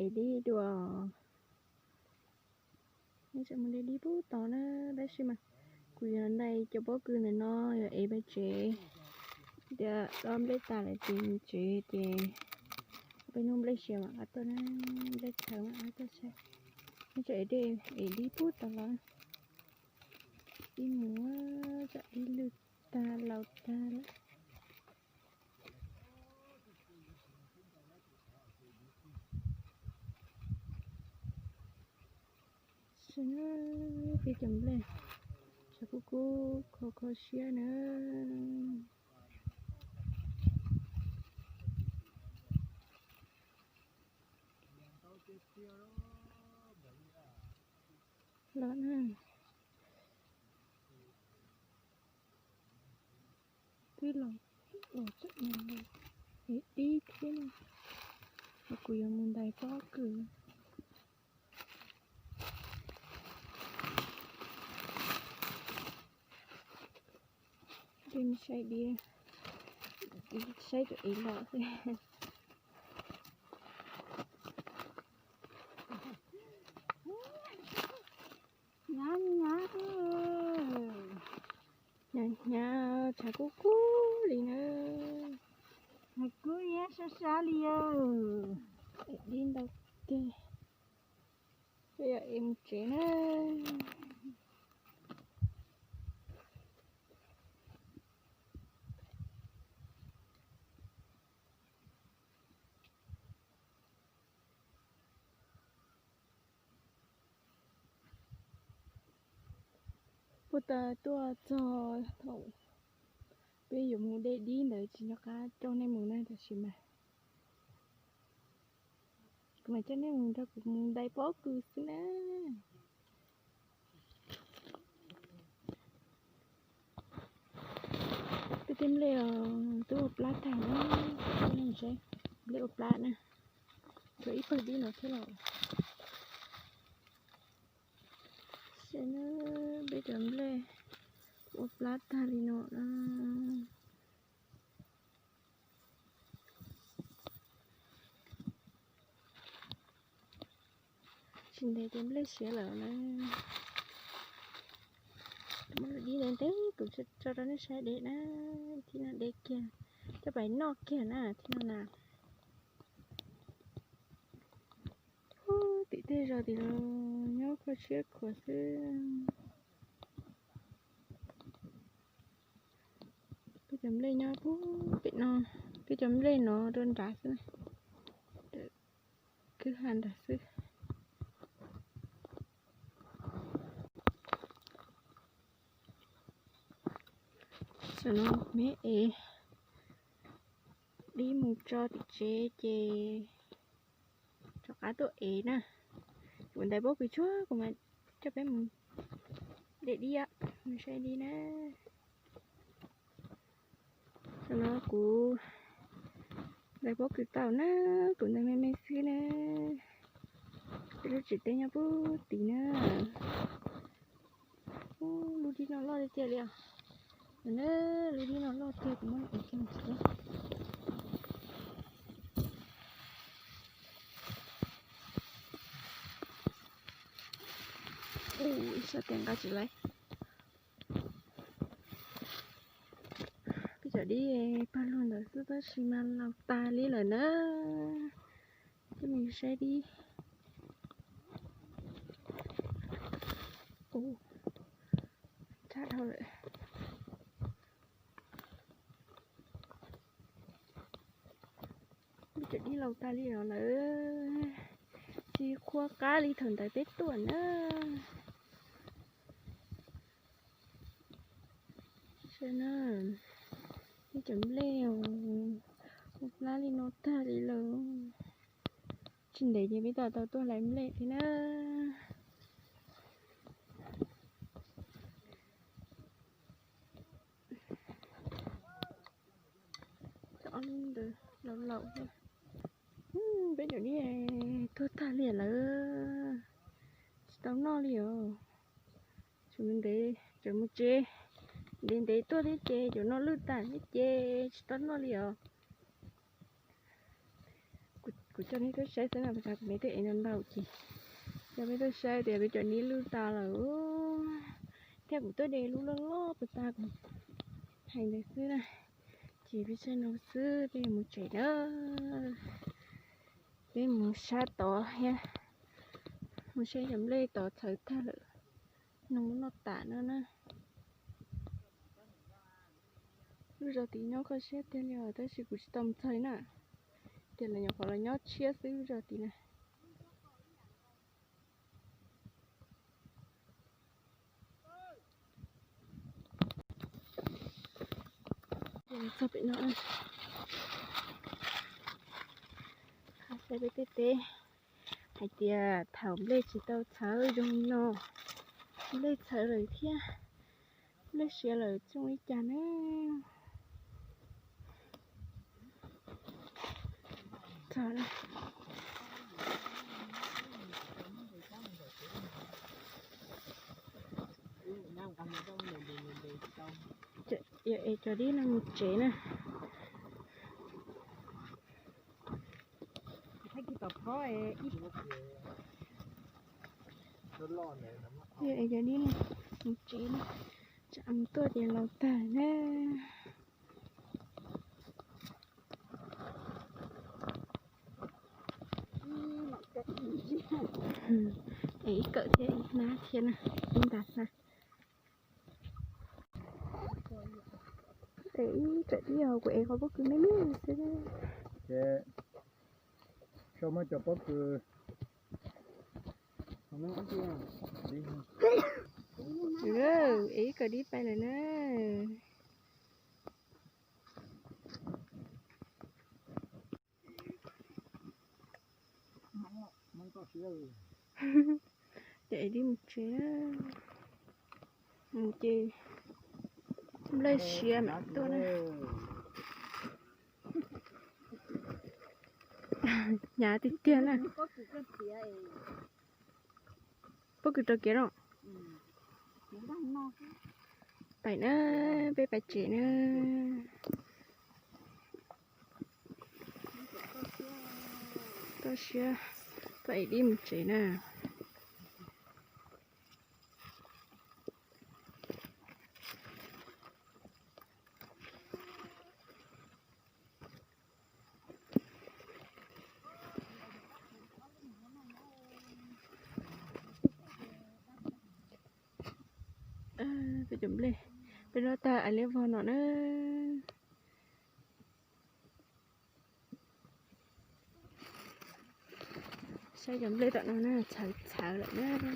Ev dib dua. Neb tseem mus de dib pub tod na, tab sis mas kuv yuav ntais cov pob kws ntawm no yuav ev pais tsev. Tias dob nplej tas lawm ces mus tsev ces peb hnub nplej siav mam qab tuaj na, nplej txhawv mam qab tuaj saib. Neb tseem ev dib pub tod los. Dib mus, tsam dib lwj tag laus tag lawm. Peb cov nplej tshav kub kub kho kho siab na. Los na, twb los, los tseem ev dib thiab na. Kuv yuav mus ntais pob kws. Dej saib dib, saib tus ev los xwb. Hnyav hnyav, hnyav hnyav, tshav kub kub li na. Tshav kub hnyav sab sab li os. Dib ntau tiag. Peb yuav ev mus tsev na. Puag ta tuaj txog thaum peb yuav mus de dib ntawd tsis nco qab coj nej mus na, tab sis mas kuv mam coj nej mus nrog kuv mus ntais pob kws xwb na. Peb tej nplej twb ua plab tag na, nej saib, nplej ua plab na, tshuav ib pawg dib no thiab los. Saib na, peb cov nplej ua plab tag li no na. Tsis ntev ces nplej siav lawm na. Muab lub dib ntev ntev kuv tso rau nej saib deb na. Thib no deb kiag, coj pais noj kiag na thib no na. Tim tej zos tim no nyob kho siab khuav xwb. Peb cov nplej nyob pem no, peb cov nplej no rau nrad xwb na. Kwj ha nrad xwb. Tam no me ev dib mus tso tim tsev ces rov qab tuaj ev na. Kuv ntais pob kws tsuag kuv mam coj peb mus de dib, mus saib dib na. Tam no kuv ntais pob kws tau na, kuv ntais me me xwb na. Peb lub tsev teb nyob pub tid na. Lub dib no loj tiag tiag li os. Lub dib no loj tiag, kuv muab ev kiag mus tsev. Ua ib sab tes nqa tsis laib. Peb cov dib pawg lug ntawd xwb tab sis mas laus tas li lawm na. Coj mus saib dib. Ua tag dhau lawm. Peb cov dib laus tas li no lawm, tsis qhuav qab li thaum ntawd peb tuaj na. Saib na, peb cov nplej ua plab li no tag li lawm. Tsis ntev ces peb tau tau tuaj hlais nplej thiab na. Cov ob lub ntawd laus laus thiab. Peb cov dib tuag tag li lawm, tsis tau noj li os. Tseem ntev, tseem mus tsev, ntev ntev tuaj thiab ces cov no lwj tas thiab ces tsis tau noj li os. Coj nej tuaj saib xwb na, pas tas kuv me tuaj ev ntau ntau ces coj nej tuaj saib tias peb cov dib lwj tas lawm thiab kuv tuaj de lub loj loj pas tas kuv hais ntawd xwb na. Ces peb saib no xwb peb yuav mus tsev na. Peb mus sab tod thiab, mus saib cov nplej tod txhawv tag lawm, noog muab noj tas no na. Lub zos tid nyob kho siab tiag li os, tab sis kuv tsis tau mus txog li na. Ces lawv nyuam qhuav los nyob tshiab xwb lub zos tid na. Txog pem no, saib peb tej teb hais tias thaum nplej tsis tau txhawv zoo no, nplej txhawv lawm thiab, nplej siav lawm txooj li cas na. Yog es cov dib no mus tsev na. Yog es cov dib no mus tsev na, tsam mus tuaj ces laus tag na. Es ib kawm thiab ib hnab thiab na, ib ntas na. Es ib kawm dib os, kuv es qhov pob kws me me xwb. Sau muab cov pob kws. Es ib kawm dib pais lawm na. Ces es dib mus tsev, mus ces nplej siav mam tuaj na. Hnyav tiag tiag na. Pob kws rau kiag no. Pais na, peb pais tsev na. Toj siab, tuaj es dib mus tsev na. Peb cov nplej, peb noj tag ais liab vog no na. Saib cov nplej tom no na, txhawv txhawv lawm na.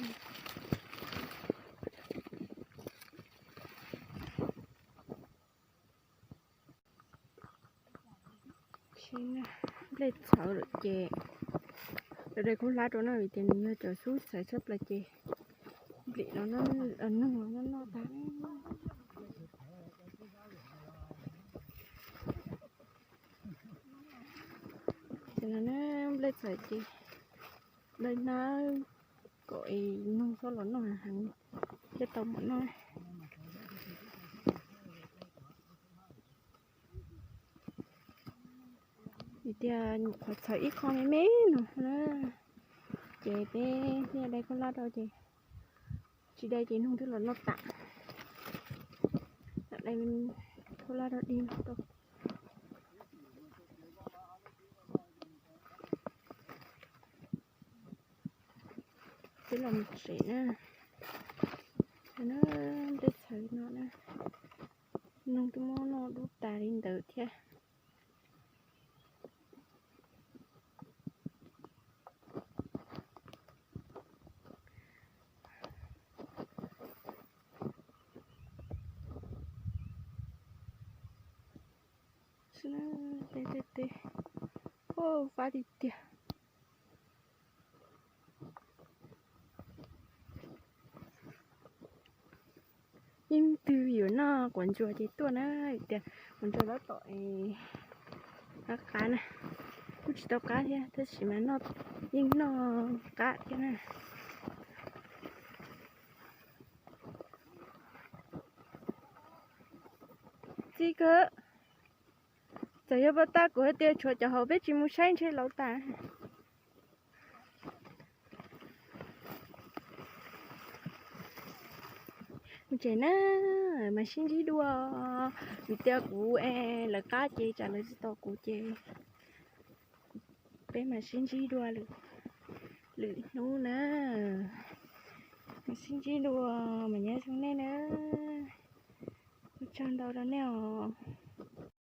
Nplej txhawv lawm ces lawv dai khaub hlab rau na, vim tias nws yog cov xub txhawv tshaj plaws ces nplim los noj, noog los noj noj tag. Ces no na, nplej txhawv ces dai hnab kom es noog txhob los noj heev thiaj tau mov noj. Vim tias nyuam qhuav txhawv ib qho me me no na, ces peb thiaj dai khaub hlab rau ces tsis dai ces noog twb los noj tas. Dai khaub hlab rau dig no tau. Peb los mus tsev na. Nplej txhawv no na, noog twb muab noj dub tas li ntawd thiab. Tej tej teb, fab tiag tiag. Yeej twg yuav noj quav ntsuas ces tuaj na, tias quav ntsuas tab tom qab qab na, kuj tsis tau qab thiab tab sis mas noj, yeej noj qab thiab na. Txij kawg. Txawm yog pab tab kuv hais tias tshuav cov hauv peb tsis mus saib ntshe laus tas. Ces na, mas sib ntsib dua, vim tias kuv es lawv qab ces tsam lawv tsis tos kuv ces peb mas sib ntsib dua lwm, lwm hnub na. Mas sib ntsib dua, mas nyob zoo nej na. Ua tsaug ntau rau nej os.